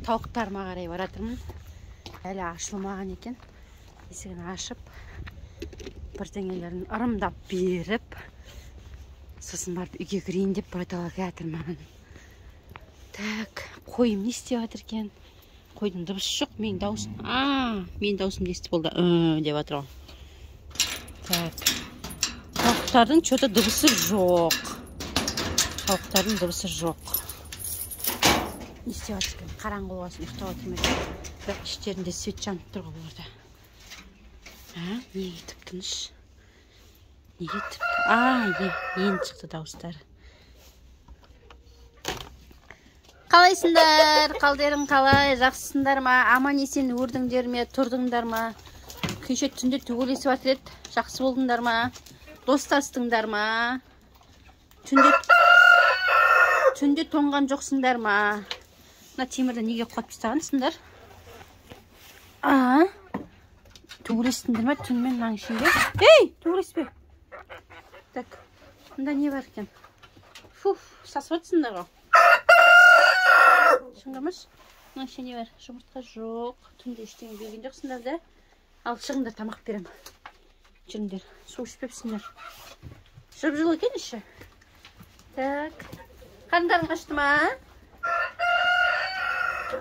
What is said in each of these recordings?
Тауықтарыма қарай баратырмын. Әлі ашылмаған екен. Есігін ашып, бірдеңелерін ырымдап беріп, сосын барып үйге кірейін деп біратала келатырмын. Так, қойым не істеп жатыр екен? Қойдың дыбысы жоқ, менің дауысым. Менің дауысымды естіп болды. Деп жатыр ғой. Так. Тауықтардың что-то дыбысы жоқ. Тауықтардың дыбысы жоқ. Не істеп жатыр екен? Қараңғы болған соң ұйықтап жатыр ма екен? Бірақ іштерінде свет жанып тұр ғой бұларда. Неге тып-тыныш? Неге тып? Енді шықты дауыстары. Қалайсыңдар? Қалдерің қалай? Жақсысыңдар ма? Аман есен өрдіңдер ме? Тұрдыңдар ма? Кеше түнде төбелесіп жатыр еді. Жақсы болдыңдар ма? Достастыңдар ма? Түнде тоңған жоқсыңдар ма? Мына темірді неге құлатып тастағансыңдар? Төбелестіңдер ма түнімен мынаның ішінде? Ей, төбелеспе. Так, мында не бар екен? Фуф, сасып жатсыңдар ғой. Шыңғырмаш, мына ішінде не бар? Жұмыртқа жоқ. Түнде ештеңе берген жоқсыңдар да. Ал шығыңдар, тамақ беремін. Жүріңдер, су ішпепсіңдер. Жып-жылы екен іші. Так, қарындарың ашты ма?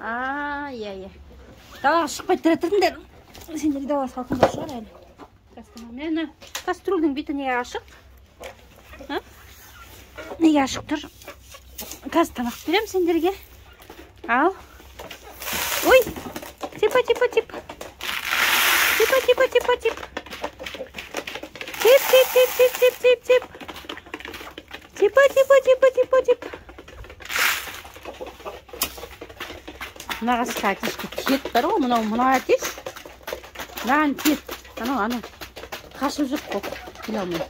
Иә, иә. Далаға шықпай тұра тұрыңдар. Сендерге дала салқындау шығар әлі. Міне, кастрюльдің беті неге ашық? Неге ашық тұр? Қазір тамақ беремін сендерге. Ал. Ой, типа, типа, тип. Типа, типа, типа, тип. Тип, тип, тип, тип, тип, тип, тип. Типа, типа, типа, типа, тип. Мына қасқа әтешке тиеді бар ғой, мынау мына әтеш. Мынаған тиеді. Анау, анау. Қашып жүр қой, келе алмай.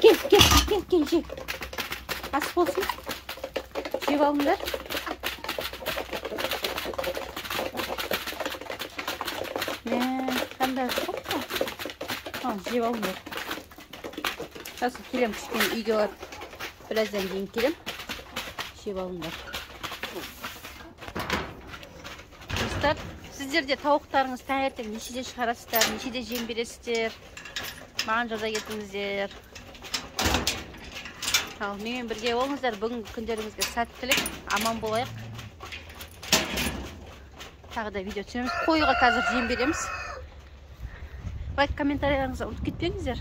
Кел, кел, кел, кел, же. Ас болсын. Жеп алыңдар. Қандай қой. Ал, жеп алыңдар. Қазір келем, кішкене үйге барып, біраздан кейін келем. Жеп алыңдар. Достар, сіздер де тауықтарыңыз таңертең нешеде шығарасыздар, нешеде жем бересіздер? Маған жаза кетіңіздер. Ал, менімен бірге болыңыздар. Бүгінгі күндеріңізге сәттілік, аман болайық. Тағы да видео түсіреміз. Қойға қазір жем береміз. Лайк, комментарийлеріңізді ұмытып кетпеңіздер.